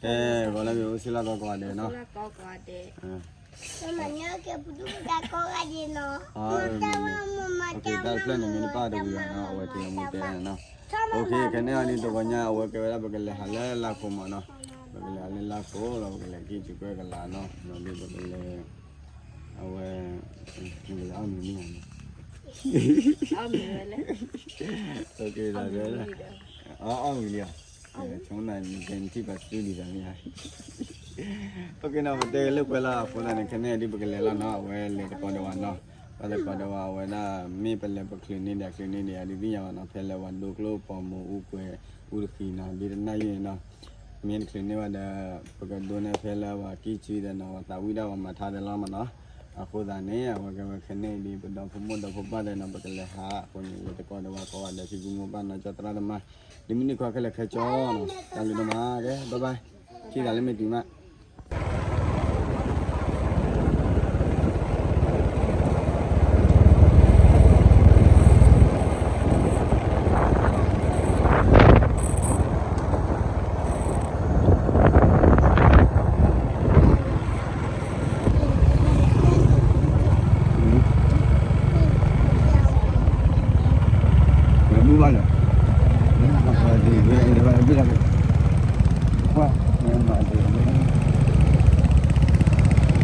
အဲ ဂီၤလၢမ့ၢ်အိၣ်ဆူၣ်လၢကီၢ်ကိးဂၤဒဲးနီၤ, တၢ်တဖျၢၣ်န့ၣ်မ့ၢ်တပၣ်တဝံၤဘၣ်နီၤ, အဝဲထံလၢမူတဲနီၤ, ခဲန့ၣ်အီၤဒ်တဂီၤညါ အဝဲကဲဝဲဒၣ်ပကလဲၤဟးလၢလါခိမးနီၤ, ပကလဲၤဟးလၢလါခိလီၤ ပကလဲၤက့ၤစူးကွဲကလးနီၤ, ဒီးဒ်ပကလဲၤ အဝဲ ပကလဲၤအီၣ်မ့ၤန့ၣ်, အီၣ်မ့ၤဝဲလဲၣ်, အီၣ်မ့ၤလံဧါ, ဆိနၤ နကဲနထံၣ်ပှၤစတူၢ်ဒံးတၢ်မ့ၢ်ဧါ, ပတဲလၢကွဲးလီၤအဃိသတးန့ၣ် ခဲန့ၣ်ဒ်ပကလဲၤလီၤနီၤ, အဝဲလဲၤသကိးဒီးဝဲနီၤ, ဘၣ်သကိးဒီးဝဲ အဝဲဒၣ် မ့ၢ်ပလဲၤပချုးန့ၢ်ဒီး ချုးန့ၢ်ဒီးအဒုးသ့ၣ်ညါဘၣ်နီၤ, ဖဲလၢပှၤဒိကျိၣ်ပိာ်မုၣ်အူကွဲၤအူတဃံနီၤ, ဒ်တနၢ်ယံာ်နီၤ, မ့ၢ်တချုးန့ၢ်ဘၣ်ဒီး ပကဒိးန့ၢ်ဖဲလၢပှၤကံၣ်ဆူဒီးနီၤ ပှၤသးဝံၣ်ဒၣ်ပှၤမၤထါဒီးလီၤမးနီၤ, အဃိသတးန့ၣ် အဝဲကဲဝဲခဲန့ၣ်ဒ်ပဒီဖိမိၢ်ဒီဖိပၢ်ဒီးနီၤ ပကလဲၤဟးအဃိန့ၣ် လဲၤသကိးဒီးဝဲကိးဂၤဒဲး ဖံဖုမိၢ်ပၢ်နီၤ ကၠီသရၣ်သမါ, ဒ်မုၢ်နံၤခီခဲလၢာ်ခဲကၠီနီၤ, တၢ်ဘျုးဒိၣ်မးကဲ bye bye, ထံၣ်သးလၢ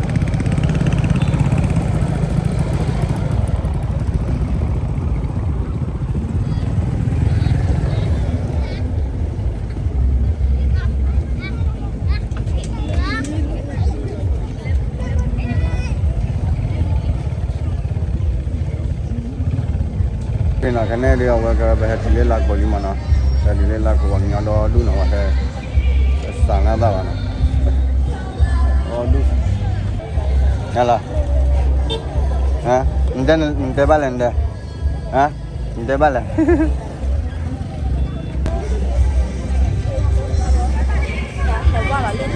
မ့ၢ်တုၤမး ခဲန့ၣ်ဒ်အဝဲကပဟဲတုၤလၢလါခိလံမးနီၤ, ဟဲတုၤလၢလါခိပှၤကညီဒီဒူၣ်နီၤ ဝဲဟဲ စးနါသၣ်ဘၣ်နီၤ, အဒူၣ်, ဟဲလီၤ, နတဲဘၣ်လဲၣ်နတဲ, နတဲဘၣ်လဲၣ် ပလဲၣ်, လၢန့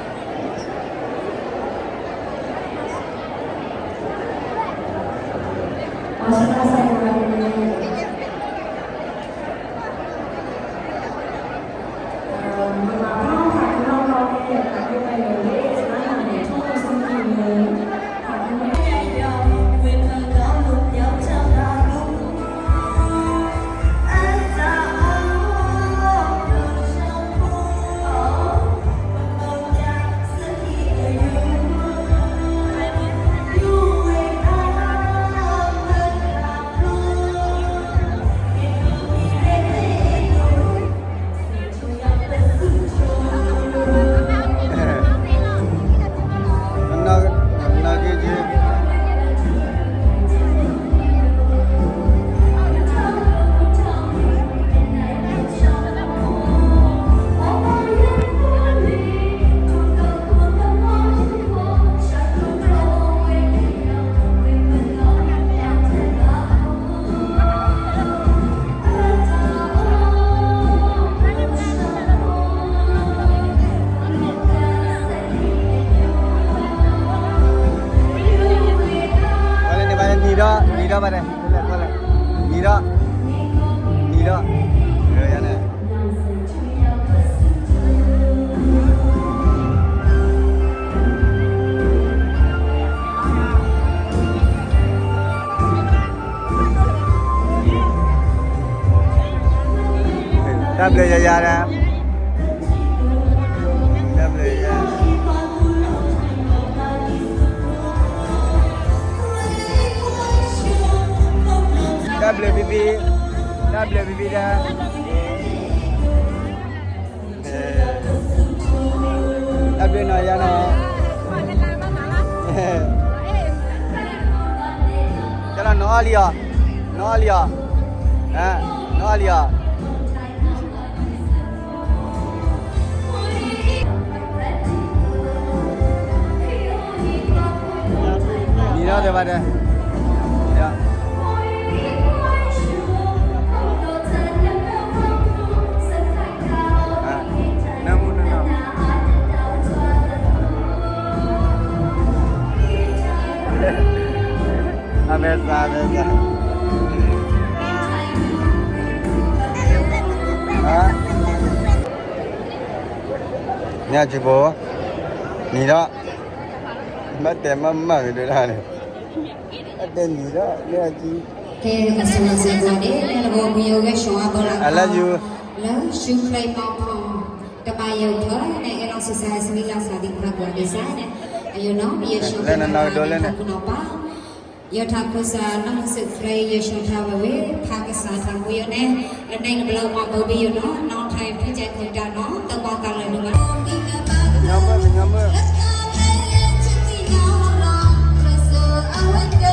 ၣ်ပၤ, လၢန့ၣ်ပၤ, နံၤဒီး နံၤဒီးဘၣ်န့ၣ် နံၤဒီး နံၤဒီး ယန့ၣ် တၢ်ဘျုးယၤယၤဒီး တၢ်ဘျုးယၤ တၢ်ဘျုးဖံဖံ, တၢ်ဘျုးဖံဖံဒီး, တၢ်ဘျုးနီၤယၤနီၤ, တၢ်ဘျုးနီၤယၤနီၤ, နအီၣ်လံအီၤ, နအီၣ်လံအီၤ, နအီၣ်လံအီၤ. နံၤဒီးတဲဘၣ်တဲ, နမူနနီၤ, အမဲာ်သး အမဲာ်သး. နၤကံၢ်ဖိ, နံၤဒီး, ဘၣ်တဲမၤမၤကဒုဒၣ်န့ၣ်, ဘၣ်တဲနံၤဒီး နၤကံၢ်, ကဲ အဆိကတၢၢ်န့ၣ် လၢနဂီၢ်မုၢ်ယိၤဂဲၤဆၢဝါဘၣ်လၢ I love you, လၢဆူၣ်ချ့မီၤဖီၣ် တဘၣ်ယိၣ်ထီၣ်န့ၣ် အဲၣ်လီၤဆူၣ်စၢ် စမံလၢ်စၢ်သ့ၣ်တဖၣ် ကစၢ်န့ၣ် အယိာ်နီၤ ယဆၢပၢၤလၢနၤ လၢနနီၢ်ကဒိလၢန့ၣ် ယထးခိၣ်နီၤပၢ် ယထးခိၣ်စၢ်နီၢ်မုၢ်စူၣ်ချ့ ယဆၢထၢၣ်ဝဲဝဲ ဖးကစၢ်ထးခိၣ်ယိာ်န့ၣ် လၢန့ၣ်ကဘျီမၤဘၣ်ဘၣ်ယိာ်နီၤ နီၢ်ထါဖံကဲခိၣ်တၢ်နီၤ တဘၣ်သးလၢၤဒိၣ်မး ကညီမ့ၢ်မုၢ်နီၤ, အမဲာ်တၢ်ဘၣ် တ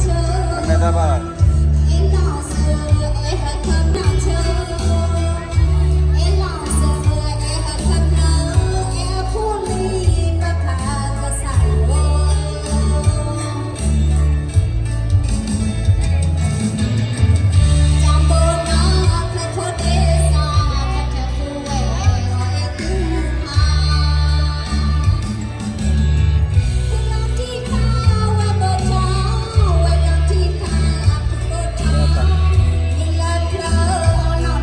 ၢ်ဘျုး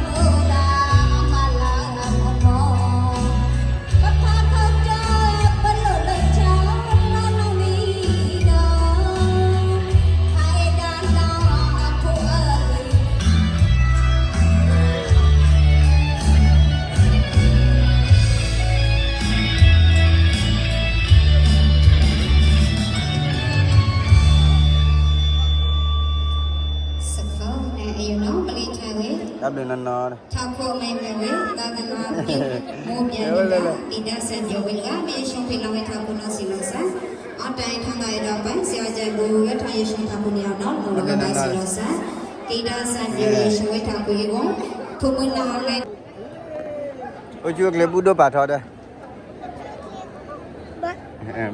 နီၢ်နီၢ်, ထးခိၣ်အမဲာ်မဲာ်ဝဲ သးသမါ မိၢ်ပၠးလၢ က့ၤဒၣ်စၢ်ယွၤဝဲတဂၤ မ့ၢ်ယဆၢဖံးလီၤဝဲထးခိၣ်နီၢ်စံးလီၤစၢ်, အတၢ်အဲၣ်ထီၣ်သးအဲၣ်ဒီးပှၤ စံးအီၤကဲဘိဝဲထီၣ်ယဆၢထးခိၣ်န့ၣ်အီၤနီၤ လီၤလီၤဝဲဘၣ်စံးလီၤစၢ်, က့ၤဒၣ်စၢ်ယွၤယဆၢဝဲထးခိၣ်အံၤဂီၢ်, ခိၣ်မုၢ်နၤလၢ အိၣ်ကၠူအကျဲ ဘူၣ်ဒိၣ်ပာ်ထီဒီး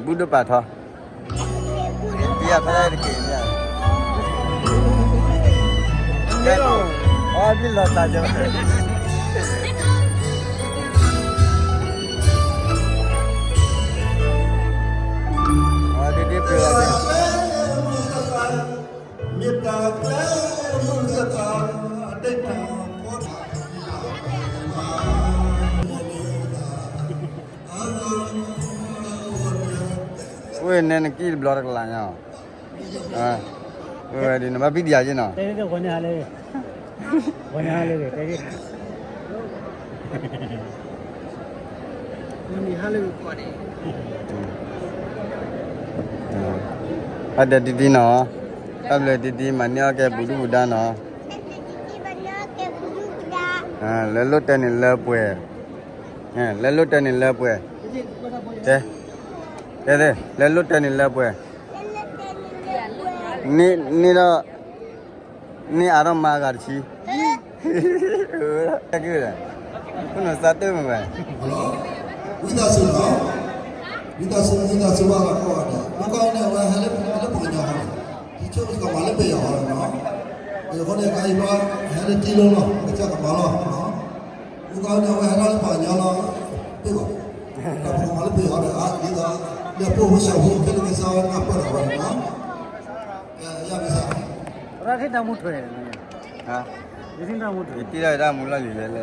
ဘူၣ်ဒိၣ်ပာ်ထီ, ဖဲတက့ၢ်, အီၣ်ဒ်လီၤသးကၠီ, အီၣ်ဒ်ဒ်ပှဲၤလီၤကၠီ မ့ၢ်တၢ်ကျဲမုၢ်သတး အဒိၣ်တၢ်ဖီတၢ် ဝဲန့ၣ်နကံၢ်တဘျီတကလးညါ, ဝဲဒ်နဘၣ်ဖံးဒံးယၤက့နီၤ, ဘၣ်ဒဲတံတံနီၤ, တၢ်ဘျုးတံတံ မၤန့ၢ်အီၣ်ကဲပူၤဒုၣ်ပူၤဒါနီၤ, လၢလိၣ်တဲန့ၣ်လၢပှဲၤ, လၢလိၣ်တဲန့ၣ်လၢပှဲၤ, တဲ, တဲ, လၢလိၣ်တဲန့ၣ်လၢပှဲၤ, န့ၣ်ဒီး န့ၢ်အါထီၣ်မါအဂၤတဆံ, ကဲ, ခိၣ်နူာ်စါတၢၢ်မ့ၢ်ဝဲ, ဝံသးစူၤနီၤ, ဝံသးစူၤ ဝံသးစူၤဘၣ်လီၤကိးဂၤဒဲး, မ့ၢ်ကီန့ၣ် အဝဲဟဲလၢပှၤကညီဟီ, ယဆိကမိၣ်ကမၤလၢပယီၤဟီလီၤနီၤ, အဃိန့ၣ် ခါအံၤဘၣ် ဟဲလၢတံလိၤလီၤ ကစၢ်ကမၤလီၤ, မ့ၢ်ကီန့ၣ် အဝဲဟဲလၢပှၤကညီလီၤ, တဘၣ်, တၢ်ပကမၤလၢပယီၤဒီး ဒ်သိး လၢပှၤဖိဆၣ်ဖိခဲလၢာ်ကစၢ်ဝဲနၢ်ပၢၢ်ဒီးဝဲနီၤ, ယမ့ၢ်စၢ် ရၢ်ထ့ၣ်တၢ်မူထွဲ, ယထံၣ်တၢ်မူထွဲ, ယတံၢ်ဒၣ်တၢ်မူလီၢ်လံၤလဲၣ်လဲၣ်,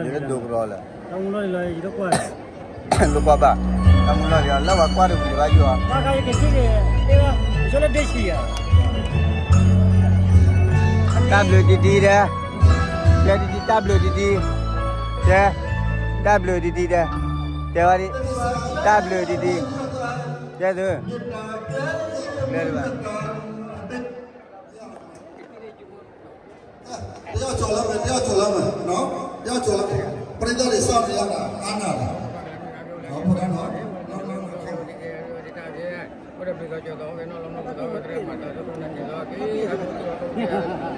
ယကဒိကရီလၢ, တၢ်မူလီၢ်လံၤလီၤ ယတကွၢ်, လိၣ်ကွၢ်ဘၣ်, တၢ်မူလီၢ်လံၤလီၤ လၢပှၤကွၢ်တပူၤလံၤဘၣ်ယွၤ, တၢ်ဘျုးတံတံတဲ, တဲတံတံ တၢ်ဘျုးတံတံ, တဲ, တၢ်ဘျုးတံတံတဲ, တဲဝဲဒ်, တၢ်ဘျုးတံတံ, တဲသု, ဘျုးတဘၣ် တယောက်ကျော်လောက်မယ်, တယောက်ကျော်လောက်မယ်နော်, တယောက်ကျော်လောက်မယ်, ပရိသတ်တွေစောင့်နေရတာ အားနာတယ်နော်, ဖိဒါနော်, နော်,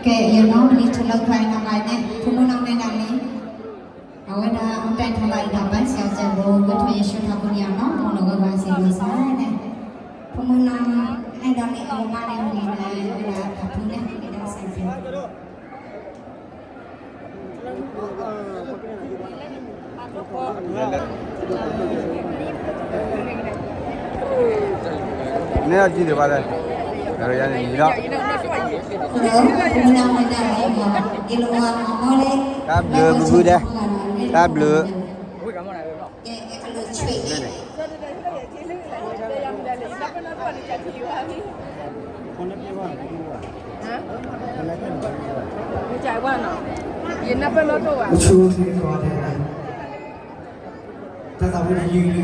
ကဲ ယနီၢ်မံၤထူလၢခွဲနီၢ်ဂၤန့ၣ် ဖိမုၣ်နီၢ်မဲဒၣ်လံ အဝဲဒၣ်အတၢ်ထီၣ်ဘၣ်အံၤတၢ်ဘၣ်ဆၢစၢ်ဘိ ဝဲထီၣ်ယဆှၢထီၣ်ဖိန့ၣ်အနီၢ် မ့ၢ်လီၤဝဲဘၣ်စံးဘျုးစၢ်န့ၣ် ဖိမုၣ်နီၢ်မဲဒၣ်လံ အဝဲမၤန့ၢ်ဝံၤလၢ ဝဲဒၣ်တၢ်ဖုန့ၣ် ကဲဒၣ်စံးဘျုး န့ၣ်အီၤကံၢ်ဒံးဘၣ်လဲၣ်, ယၤန့ၣ်နံၤလီၤ, တၢ်ဘျုးပုၢ်ပုၢ်ဒဲး, တၢ်ဘျုး, ဆူၣ်ထံကီၢ်ဒဲး, တၢ်သးဝံၣ်န့ၣ်ယုၢ်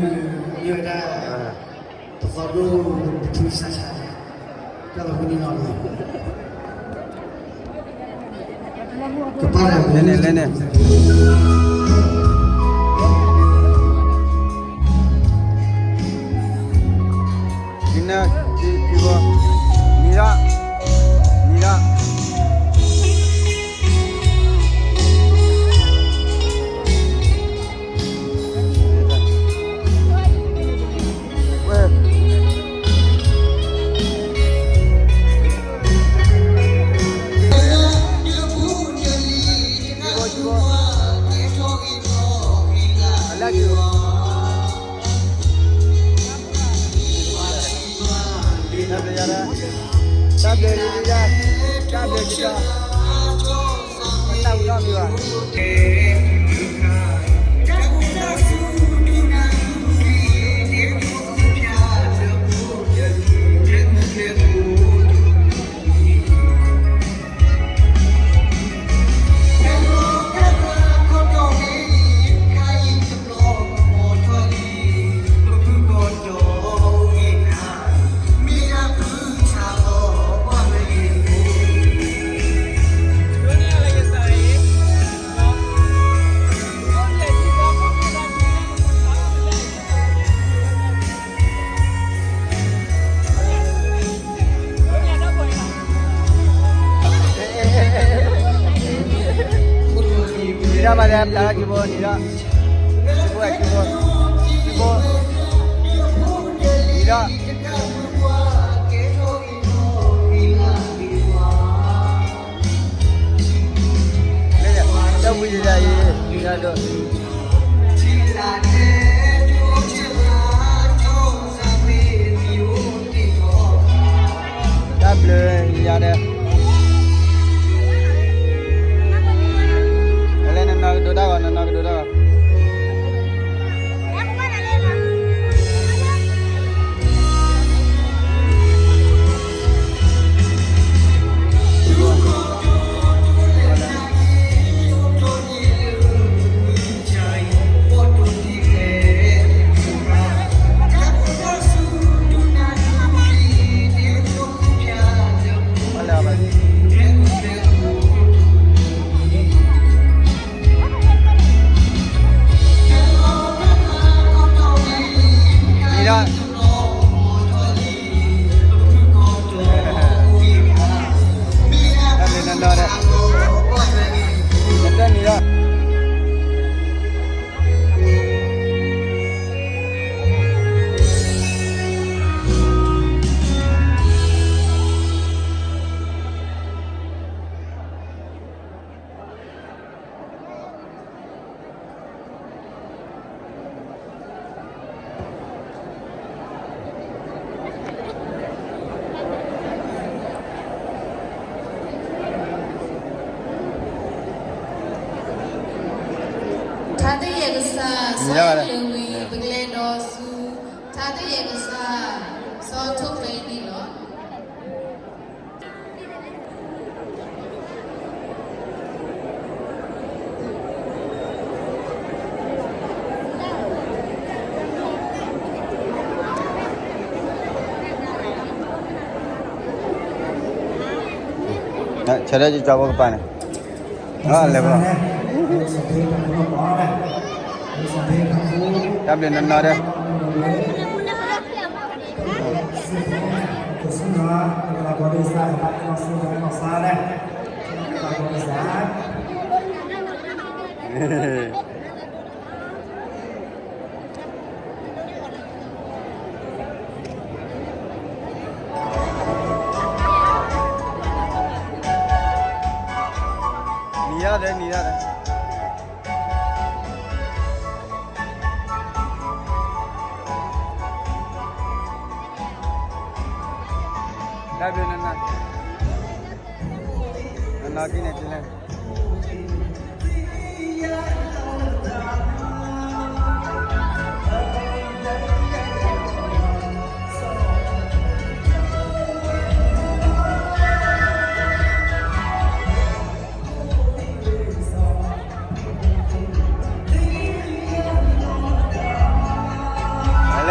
ယုၢ်, မ့ၢ်ဝဲဒၣ် ပသီဒိၣ်ပထူစၢ်ဆါ, တၢ်သးဝံၣ်န့ၣ်လီၤ, ကပၢ်လဲၣ်န့ၣ်, နံၤလီၤ, နံၤလီၤ. တၢ်ဘျုး, တၢ်ဘျုး, တၢ်ဘျုး, တၢ်ဘျုး. နံၤလီၤဘၣ်လဲၣ် ပျးလီၤက့ၤဘိ နံၤလီၤ, က့ၤဘိ က့ၤဘိ, က့ၤဘိ, နံၤလီၤ. တၢ်ဝံၤတဒၣ်အံၤ, နံၤလီၤဒိၣ်. တၢ်ဘျုးယၤဒီး, လၢနနီၢ်ကဒိၣ်တၢ်ဂီၤ, နနီၢ်ကဒိၣ်တၢ်ဂီၤ. နံၤလီၤ, တၢ်ဘျုးနီၢ်နီၢ်ဒီး, နတၢ်နံၤလီၤ. ထါသယဲၢ်ကစၢ် စီၤအဲၣ်လၢဝံၤ ပကလဲၤဒီးဆူ ထါသယဲၢ်ကစၢ် စီၤထိၣ်ဃဲန့ၣ်လီၤ. ဆၢထၢၣ်ကၠီဖိကပၤန့ၣ်, လဲၤဘၣ်, တၢ်ဘျုးနီၢ်နီၢ်ဒီး, ကစၢ် ကဘၣ်နီၢ်ဆိကမိၣ်နီၢ်သးလဲၣ်, ကစၢ် နံၤဒၣ်ဒဲး နံၤဒၣ်ဒဲး, တၢ်ဘျုးနၤ, နနီၢ်ကံၢ်န့ၣ် တုၤလဲၣ် လဲ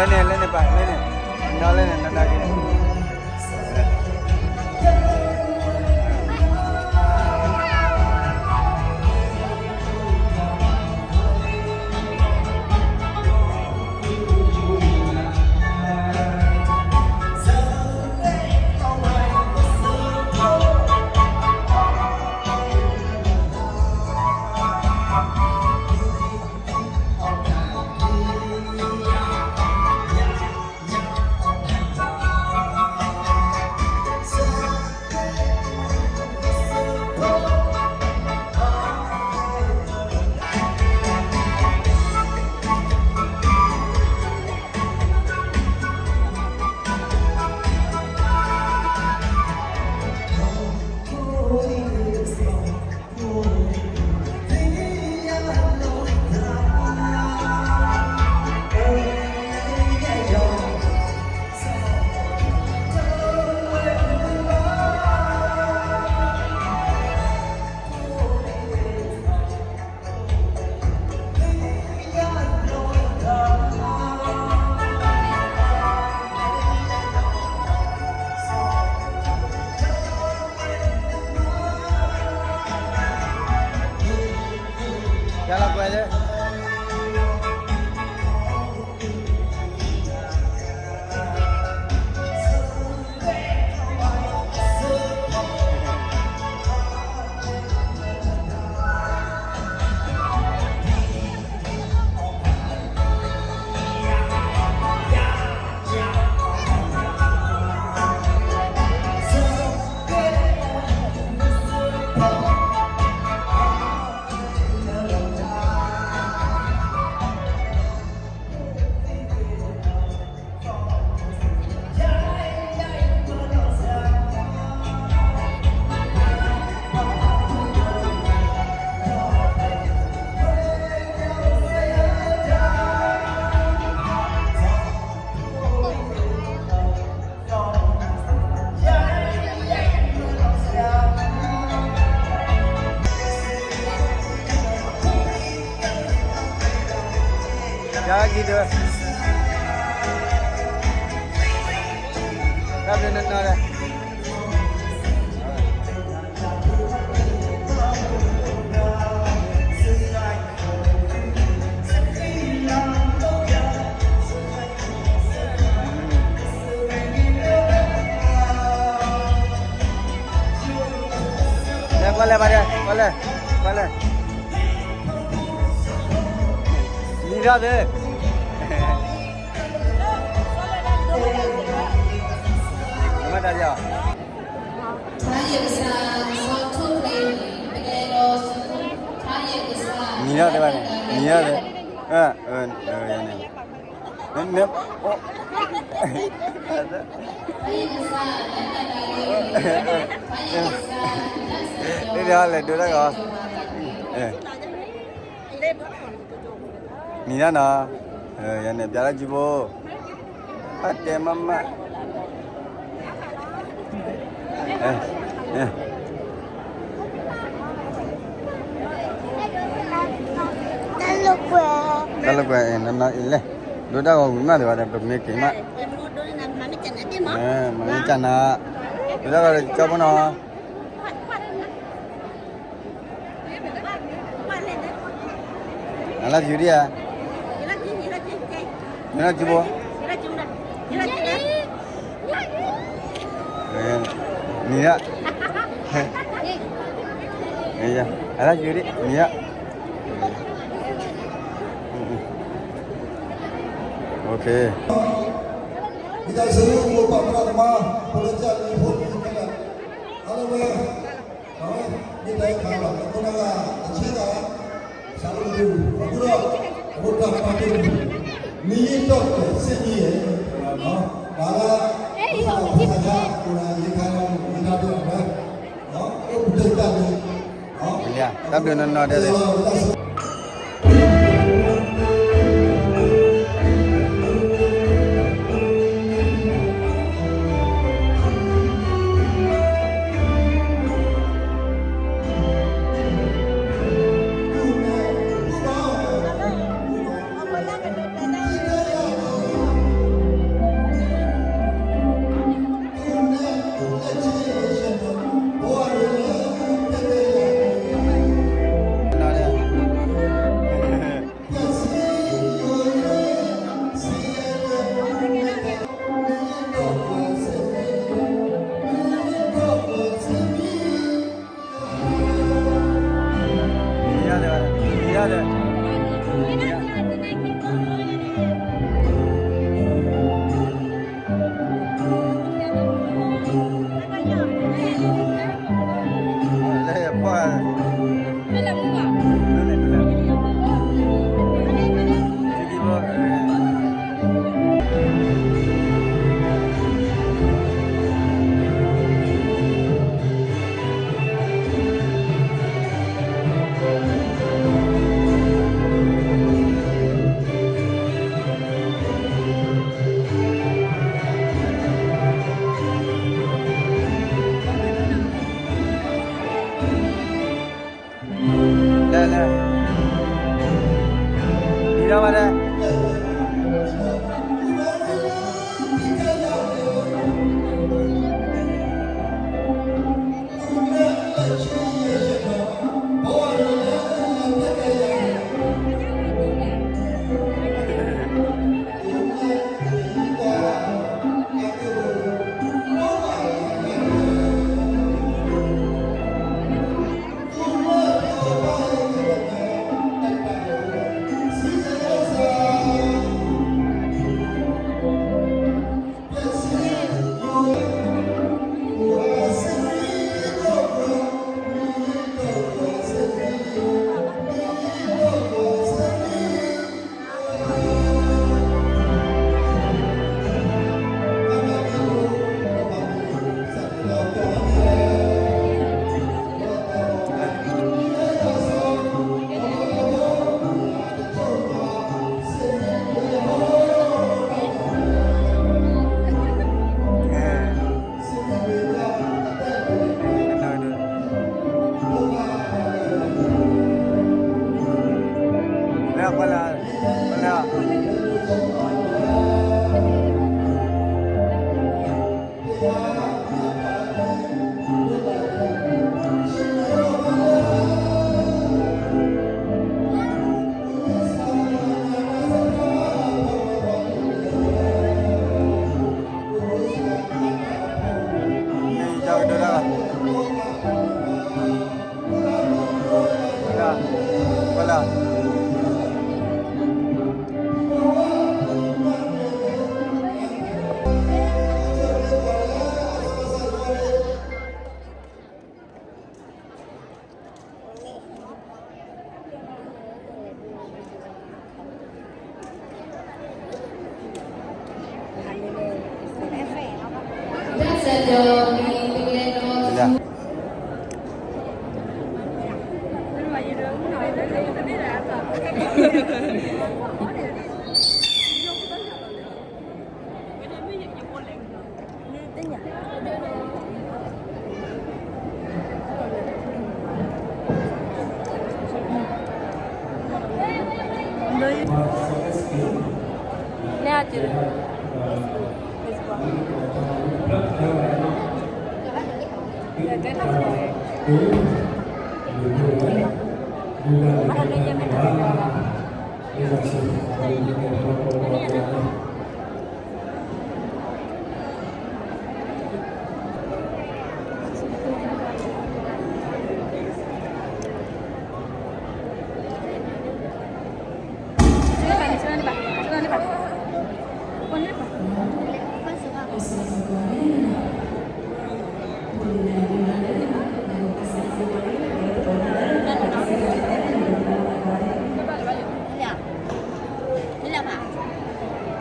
ၣ်န့ၣ် လဲၣ်န့ၣ်ပၢ် လဲၣ်န့ၣ်, နီၢ်လဲၣ်န့ၣ် နီၢ်နီၢ်ကံၢ်န့ၣ် ယၤလီၤကွဲးလၢ ယၤကံၢ်ဒၢး တၢ်ဘျုးနၤနီၤဒီး လဲၤကွၢ်လဲၤဘၣ်ဒီး ကွၢ်လဲၤ ကွၢ်လဲၤ နံၤထီၣ်သ့ မ့ၢ်တၢ်ယီၤ နံၤထီၣ်သ့ဘၣ်န့ၣ် နံၤထီၣ်သ့ အၢ အၢ ယၤန့ၣ် န န အိၣ် နံၤထီၣ်လဲၤဒိတၢ်ဂီၤ နံၤထီၣ်နီၤ ယၤန့ၣ် ပျးထီၣ်ကံဖိ ဘၣ်တဲမးမး တၢ်လိာ်ကွဲ တၢ်လိာ်ကွဲ နနီၤအံၤလဲၣ် ဒိတၢ်ဂီၤဝံၤမး ဒ်ဝဲဒၣ် ပမ့ၢ်က့ၤမး မၤမ့ၢ်ကနၤ ဒိတၢ်ဂီၤကၠီဖိနီၤ နလၢယူဒံဧါ နလၢကံဖိ နလၢကံဖိ နလၢကံဖိ နလၢကံဖိ နံၤယါ, နံၤယါ, အလါယူၤဒံး နံၤယါ, အိၣ်ခ့, မိသားစု မိၢ်ပၢ်သရၣ်သမါ ဖိလၢကၢ်လံၤဖိလံၤခဲလၢာ်, အားလုံးပဲ မ့ၢ်တၢ်ခါလီၤ အဃိန့ၣ် တဆဲးသး ဆၢလၢမ့ၢ်တမ့ၢ် အဃိဒီး အဃိတၢ်ပာ်တ့ၢ် မ့ၢ်ယ့ၢ်တီၢ်ကွဲးစ့ၢ်မံယဲၢ်, တၢ်လၢ ပသးခါခါယ့ၢ်ခါလီၤ ယ့ၢ်ခါဒိၣ်အဝဲ အိၣ်ပတၢ်တၢ်န့ၣ် တၢ်ဘျုးနီၢ်နီၢ်ဒဲး လဲၤလဲၤ နံၤဒီးဝဲဒၣ်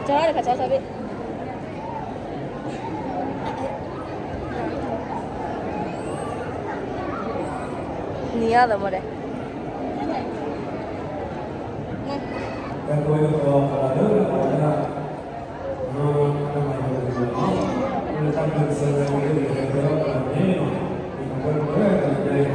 တခါဆီဆီဘ့ၣ် နံၤအါသးမီၤဒဲး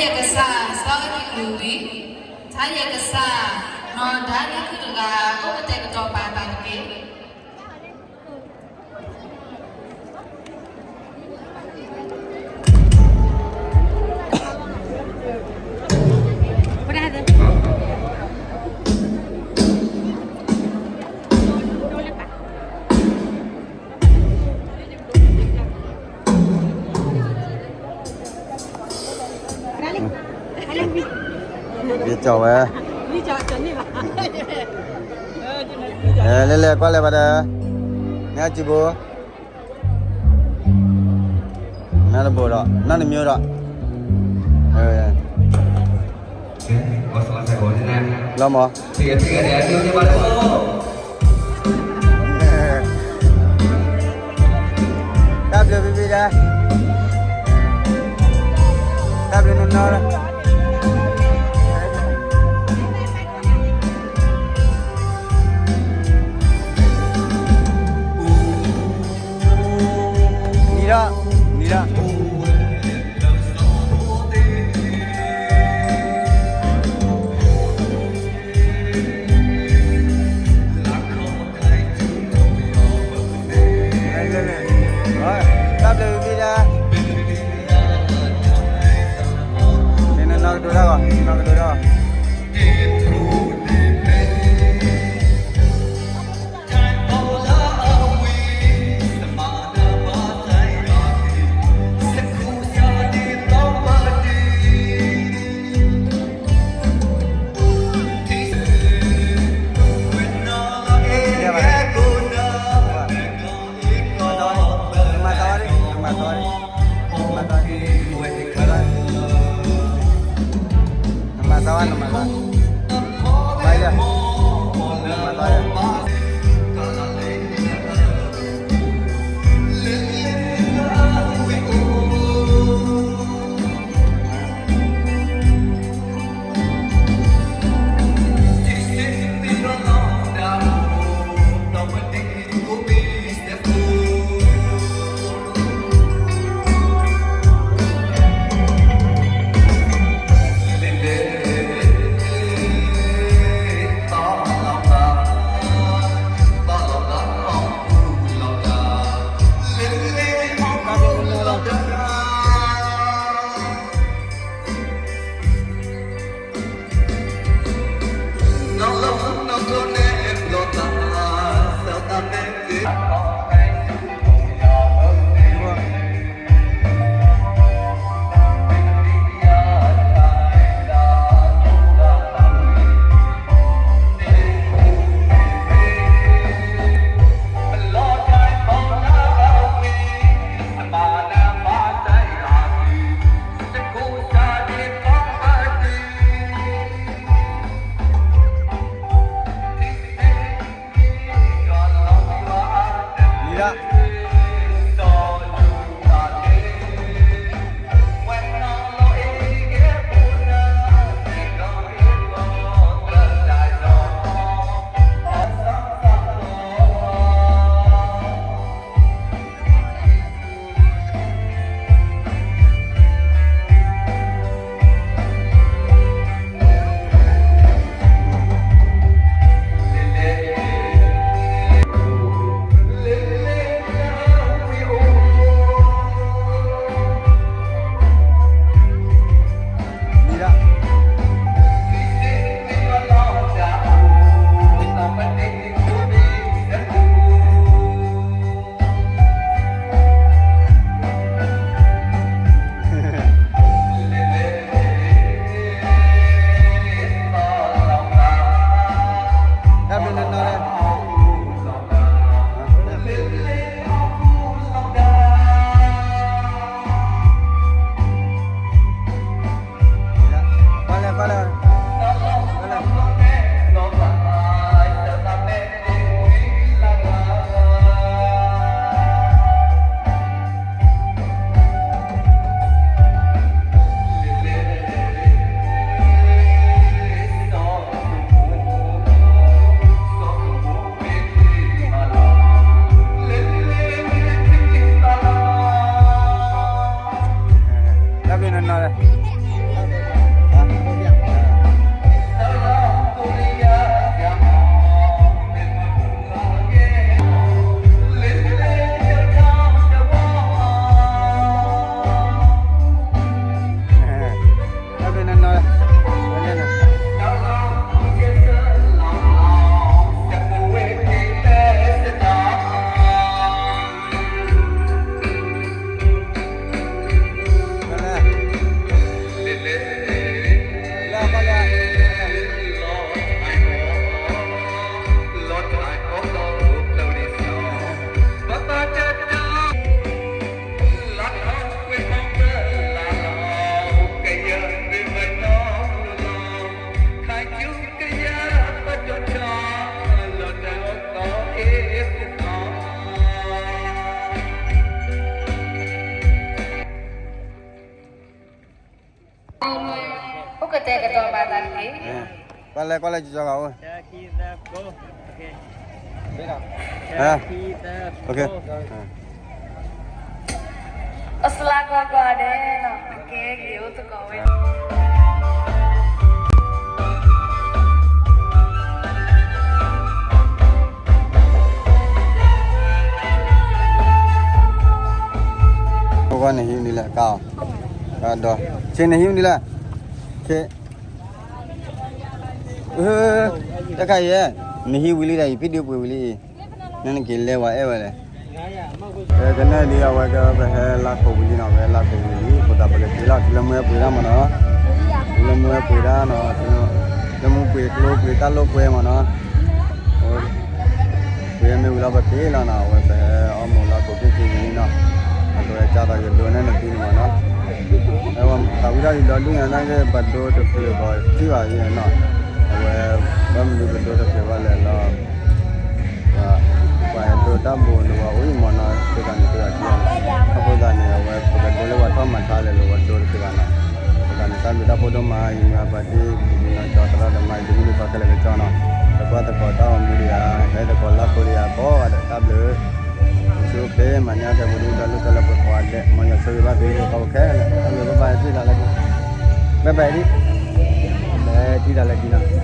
ယကစၢ်စီၤအကံၢ်ကလူးဝံၤ, ထါယကစၢ် နီၢ်ဒါလၢခုၣ်တဂၤ အိၣ်ကတဲာ်ကတီၤပာ်အသးတက့ၢ်. ယကၠီဝဲ, လဲၤလဲၤကွၢ်လဲၤဘၣ်ဒီး, မ့ၢ်အစုပူၤ, နတဘိဒီး နီၢ်နမံၤဒီး, လီၤမး, တၢ်ဘျုးဖံဖံဒီး, တၢ်ဘျုးနီၢ်နီၢ်လီၤ. နံၤဒီး, နံၤဒီး, တၢ်ဘျုးဖံဖံဒီး, နီၢ်ကဒိၣ်တၢ်ဂီၤ, နီၢ်ကဒိၣ်တၢ်ဂီၤ. နမၤသးဝဲ, နမၤသး, ဘၣ်ယဲ, နမၤသးဝဲ. တၢ်ဘျုးနီၢ်နီၢ်လီၤ. အိၣ်ကတဲာ်ကတီၤဘၣ်သးတက့ၢ်. ကွၢ်လဲၣ် ကွၢ်လဲၣ် ကၠီကၤအိၣ်. အစလါကီၢ်ကီၢ်ဒဲးနီၤ အကဲဂ့ၤအိၣ်သကိးဝဲ နဟံးန့ၢ်လဲၣ် ကါအီၤ, ကါဒီး, ဆ့နဟံးန့ၢ်လဲၣ်, ဆ့, တခါအံၤ, နဟံးဝံၤလံဒီး ယဖံဒုးပှ့ၤဝံၤလံအံၤ, နနက့ၤလဲၤဝဲအဲၣ်ဝဲလဲၣ်. ကဲ ကနၣ်ဒ်အဝဲကဲ ပဟဲလါခိၣ်ဝံၤလံနီၤ, ပဟဲလါခိၣ်ဝံၤလံ အဃိသတး ပလဲၤတုၤလီၤ တုၤလၢမူဝဲပှ့ၤဒၣ်မ့ၢ်နီၤ, တုၤလၢမူဝဲပှ့ၤဒၣ်နီၤ, လၢမူပှ့ၤကျိပှ့ၤ တၢ်လိာ်ကွဲမ့ၢ်နီၤ, ပှ့ၤမ့ၢ်ဝံၤလီၤ ပက့ၤလီၤနီၤ, အဝဲပဟဲအီၣ်မူၤလီၤ ခိၣ်ခံက့ၤဝံၤလံနီၤ, အဒိ ကၢ်သိးယဒိးန့ၣ်နသံန့ၣ်မ့ၢ်နီၤ, အဝဲသးဝံၣ်ဒၣ်ယဒီဒူၣ်ညါနာ်က့ ပဒိတချုးဘၣ်ထံၣ်ဘၣ်အံၤနီၤ, အဝဲ ဘၣ်မနုၤပဒိတချုးဘၣ်လဲၣ်လီၤ ပှၤဟဲဒိတၢ်ဘိးလၢပှၤအိၣ်အံၤမ့ၢ်နီၤ, တဂၤန့ၣ်တဂၤခံဂၤန့ၣ်, အဃိသတးန့ၣ် အဝဲပကဒိလၢပှၤထီၣ်မၤထါလဲၣ်လၢပှၤဒိတဂၤနီၤ, အဃိသတးန့ၣ် တၢ်ဘျုးတၢ်ဖှိၣ်ဒိၣ်မး ယမုၢ်အပၢ်တံၢ် ယမုၢ်နီၢ်ကၠီသရၣ်သမါ ယမုၢ်ဒိၣ်ထီခဲလၢာ်ကကၠီနီၤ, သကွၢ်သကိးတၢ်အိၣ်မူဒံးဧါ, ဟဲသကိးလၢ်ဖိဒံးဧါ ကိးဂၤဒဲး တၢ်ဘျုး ဆိၣ်ဂ့ၤမၤန့ၢ်အီၣ်ကဲပဒိၣ်တၢ်လိၣ်တၢ်လၢပှဲၤကိးဂၤဒဲး, မ်ယွၤဆိၣ်ဂ့ၤဘၣ်သုကိးဂၤဒဲး, တၢ်ဘျုး ဘၣ်ဘၣ် ထံၣ်သးလၢခံ, ဘၣ်ဘၣ်ဒံး, ဘၣ်ထံၣ်သးလၢခံနီၤ.